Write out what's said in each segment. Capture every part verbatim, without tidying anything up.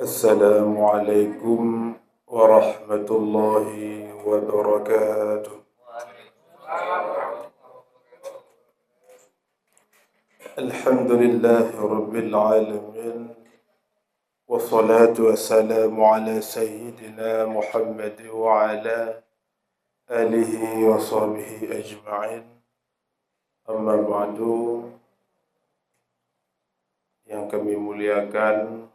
Assalamualaikum warahmatullahi wabarakatuh. Alhamdulillahirabbil alamin. Wassalatu wassalamu ala sayyidina Muhammad wa ala alihi wa sahbihi ajma'in. Amma ba'du. Yang kami muliakan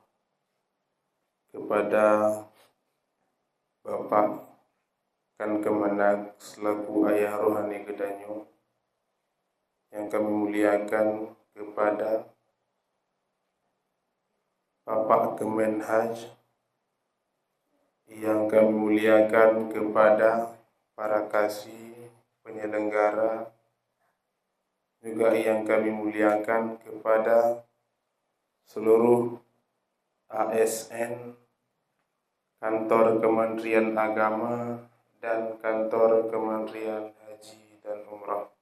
kepada Bapak Kan Kemenag selaku ayah rohani geutanyoe, yang kami muliakan kepada Bapak Kemenhaj, yang kami muliakan kepada para kasih penyelenggara, juga yang kami muliakan kepada seluruh A S N, kantor Kementerian Agama, dan kantor Kementerian Haji dan Umrah.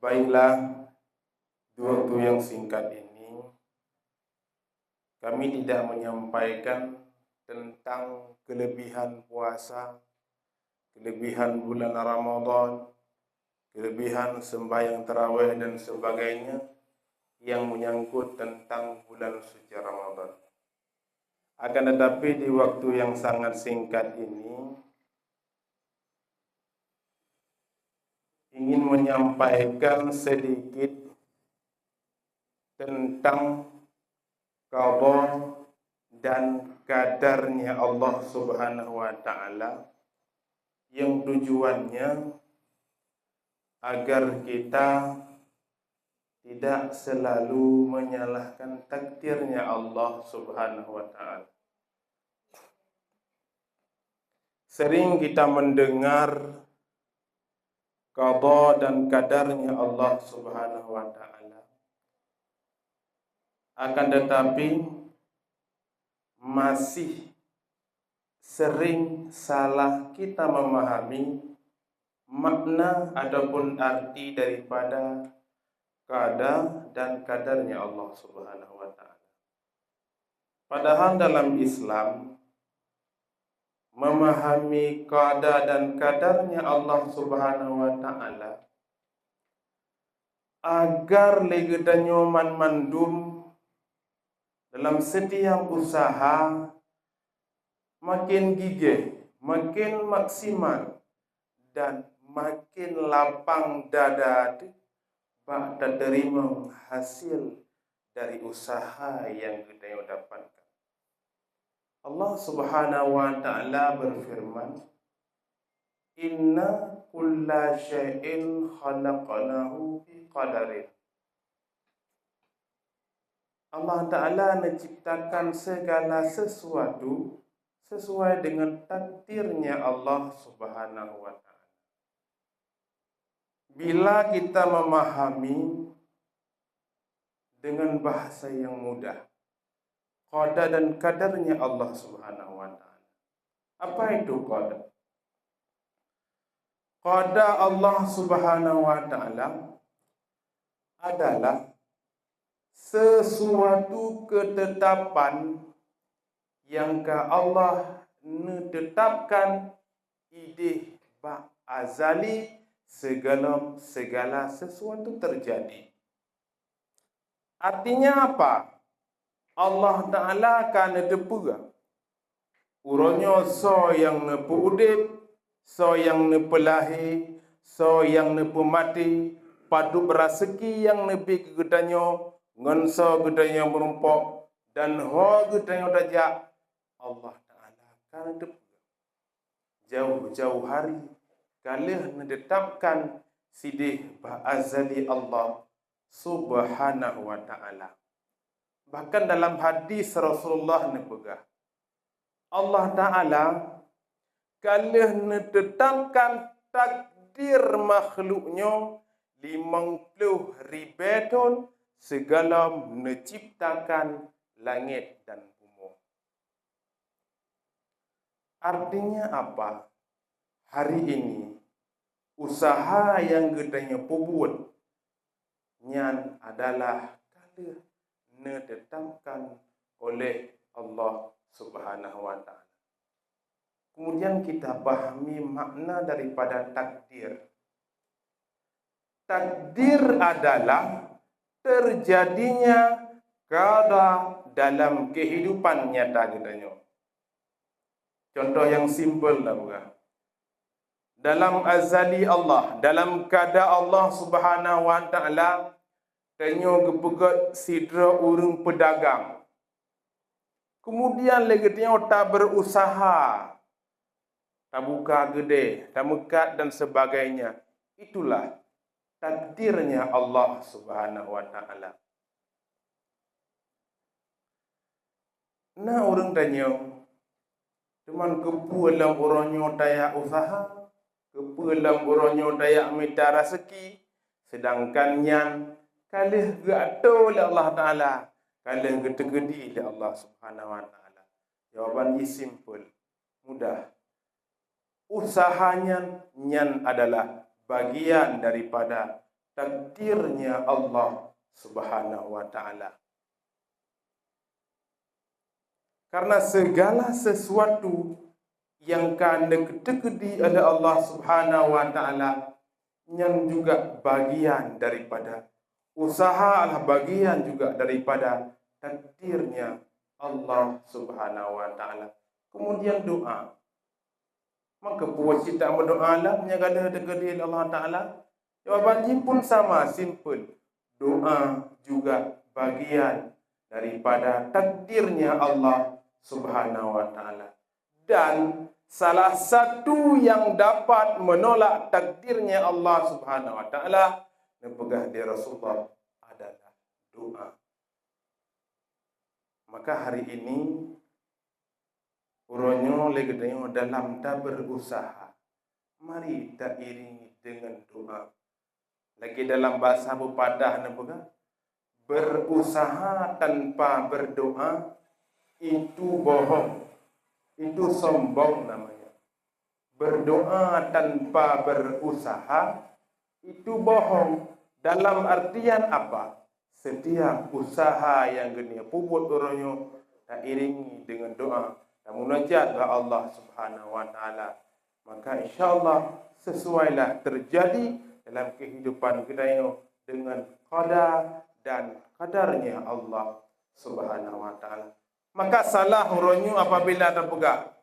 Baiklah, di waktu yang singkat ini, kami tidak menyampaikan tentang kelebihan puasa, kelebihan bulan Ramadan, kelebihan sembahyang tarawih dan sebagainya yang menyangkut tentang bulan suci Ramadan. Akan tetapi, di waktu yang sangat singkat ini, ingin menyampaikan sedikit tentang qada dan qadarnya Allah Subhanahu wa Ta'ala, yang tujuannya agar kita tidak selalu menyalahkan takdirnya Allah Subhanahu wa Ta'ala. Sering kita mendengar qada dan qadarnya Allah Subhanahu wa Ta'ala. Akan tetapi, masih sering salah kita memahami makna ataupun arti daripada qada dan qadarnya Allah Subhanahu wa Ta'ala. Padahal dalam Islam, memahami qada dan qadarnya Allah Subhanahu wa Ta'ala agar lé geutanyoe mandum dalam setiap usaha makin gigih, makin maksimal, dan makin lapang dada bak tateurimong hasil dari usaha nyang geutanyoe dapatkan. Allah Subhanahu wa Ta'ala berfirman, "Inna kulla syai'in khalaqnahu fi qadarin." Allah Ta'ala menciptakan segala sesuatu sesuai dengan takdirnya Allah Subhanahu wa Ta'ala. Bila kita memahami dengan bahasa yang mudah qada dan qadarnya Allah Subhanahu wa Ta'ala. Apa itu qada? Qada Allah Subhanahu wa Ta'ala adalah sesuatu ketetapan yang ka Allah neutetapkan idéh bak azali segala, segala sesuatu terjadi. Artinya apa? Allah Ta'ala ka neuteupeue uroe nyoe soe nyang neupeuudeb, soe nyang neupeulahé, soe nyang neupeumaté, padub raseuki nyang neubri keu geutanyoe, ngon soe geutanyoe meurumpok, dan ho geutanyoe tajak, Allah Ta'ala ka neuteupeue. Jauh-jauh hari ka lheueh neutetapkan sidéh bak azali Allah Subhanahu wa Ta'ala. Bahkan dalam hadis Rasulullah neupeugah, Allah Ta'ala ka lheueh neutetapkan takdir makhluk nyoe limong ploh ribée thon sigohlom neuciptakan langét dan bumoe. Artinya apa? Hari ini, usaha nyang geutanyoe peubuet nyan adalah ka lheueh neutetapkan oleh Allah Subhanahu wa Ta'ala. Kemudian kita pahami makna daripada takdir. Takdir adalah terjadinya qada dalam kehidupan nyata geutanyoe. Contoh nyang simpel lah bukan. Dalam azali Allah, dalam qada Allah Subhanahu wa Ta'ala, tanyoe geupeugét sidroe ureuëng peudagang. Kemudian lé geutanyoe taberusaha, tabuka keudè, tameukat dan sebagainya. Itulah takdirnya Allah Subhanahu wa Ta'ala. Na ureuëng tanyoe, teuma keupeue lam uroe nyoe tajak usaha, keupeue lam uroe nyoe tajak mita raseuki, seudangkan nyan ka lheueh geuatoe lé Allah Ta'ala, ka lheueh geuteukeuti lé Allah Subhanahu wa Ta'ala. Jawaban jih simpel, mudah. Usaha nyan, nyan adalah bagian daripada takdirnya Allah Subhanahu wa Ta'ala. Karena segala sesuatu yang ka neuk-, teukeudi oleh Allah Subhanahu wa Ta'ala, nyan juga bagian daripada usaha, adalah bagian juga daripada takdirnya Allah Subhanahu wa Ta'ala. Kemudian doa. Maka puas cit tameudoa lam nyang ka lheueh teukeudi lé Allah Ta'ala? Jawaban jih pun sama, simpel. Doa juga bagian daripada takdirnya Allah Subhanahu wa Ta'ala. Dan salah satu yang dapat menolak takdirnya Allah Subhanahu wa Ta'ala, neupeugah lé Rasulullah, adalah doa. Maka hari ini, uroe nyoe lé geutanyoe dalam taberusaha, mari tairingi deungon doa. Lagée dalam basa peupadah neupeugah, berusaha tanpa berdoa itu bohong, itu sombong namanya. Berdoa tanpa berusaha itu bohong. Dalam artian apa? Setiap usaha nyang geutanyoe peubuet uroe nyoe, tairingi deungon doa dan munajat bak Allah Subhanahu wa Ta'ala, maka insya Allah sesuailah terjadi dalam kehidupan geutanyoe dengan qada dan qadarnya Allah Subhanahu wa Ta'ala. Maka salah uroe nyoe apabila tapeugah,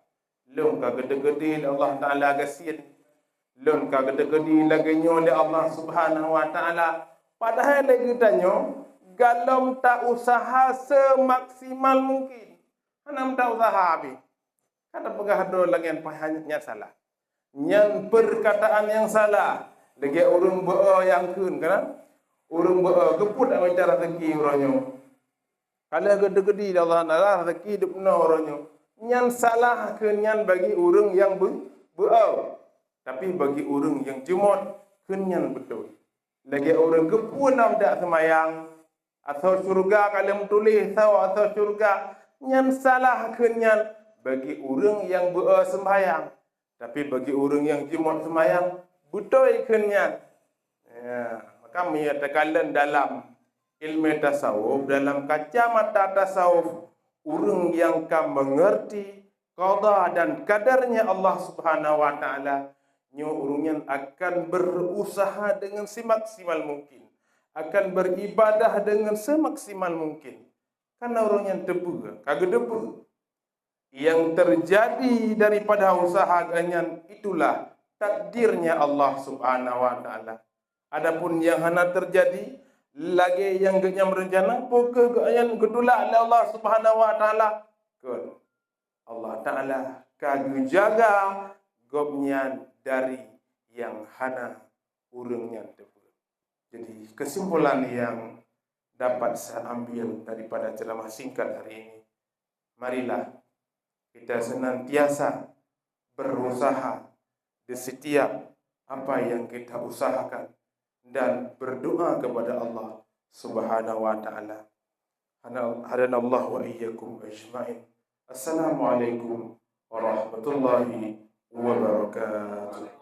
"Lôn ka geuteukeudi lé Allah Ta'ala gasien, lôn ka geuteukeudi lagée nyoe lé Allah Subhanahu wa Ta'ala." Padahai lé geutanyoe galom ta-usaha semaksimal mungkin. Hana ta-usaha habéh. Ka tapeugah droe lagée nyan pah-, nyan salah. Nyan perkataan nyang salah. Lagée ureuëng beu-e nyang kheun, kan? Ureuëng beu-e geupeuet awai cara rezeki uroe nyoe. Ka lheueh geuteukeudi lé Allah Ta'ala rezeki deup nyoe uroe nyoe. Nyan salah kheun nyan bagi ureuëng nyang beu-, beu-e. Tapi bagi ureuëng nyang jeumot, kheun nyan beutôi. Lagée ureuëng geupeu na dak seumayang, asoe syeuruga ka lheueh meutuléh, soe asoe syeuruga, nyan salah kheun nyan bagi ureuëng nyang beu-e seumayang. Tapi bagi ureuëng nyang jeumot seumayang, beutôi kheun nyan. Ya, maka meunyoe takalon dalam ilmu tasawuf, dalam kacamata tasawuf, ureuëng nyang ka mengerti qada dan qadarnya Allah Subhanahu wa Ta'ala, nyoe ureuëng nyan akan berusaha dengan semaksimal mungkin, akan beribadah dengan semaksimal mungkin. Karena ureuëng nyan teupeue, ka geuteupeue. Yang terjadi daripada usaha geuhnyan itulah takdirnya Allah Subhanahu wa Ta'ala. Adapun yang hana terjadi, lagée nyang geuhnyan meurencana, peu kheueh geuhnyan geutulak lé Allah Subhanahu wa Ta'ala? Kon. Allah Ta'ala ka geujaga gobnyan dari yang hana ureuëng nyan teupeue. Jadi, kesimpulan yang dapat saya ambil daripada ceramah singkat hari ini, marilah kita senantiasa berusaha di setiap apa yang kita usahakan dan berdoa kepada Allah Subhanahu wa Ta'ala. Hana-, hadanallahu wa iyyakum ajma'in. Assalamualaikum warahmatullahi wabarakatuh.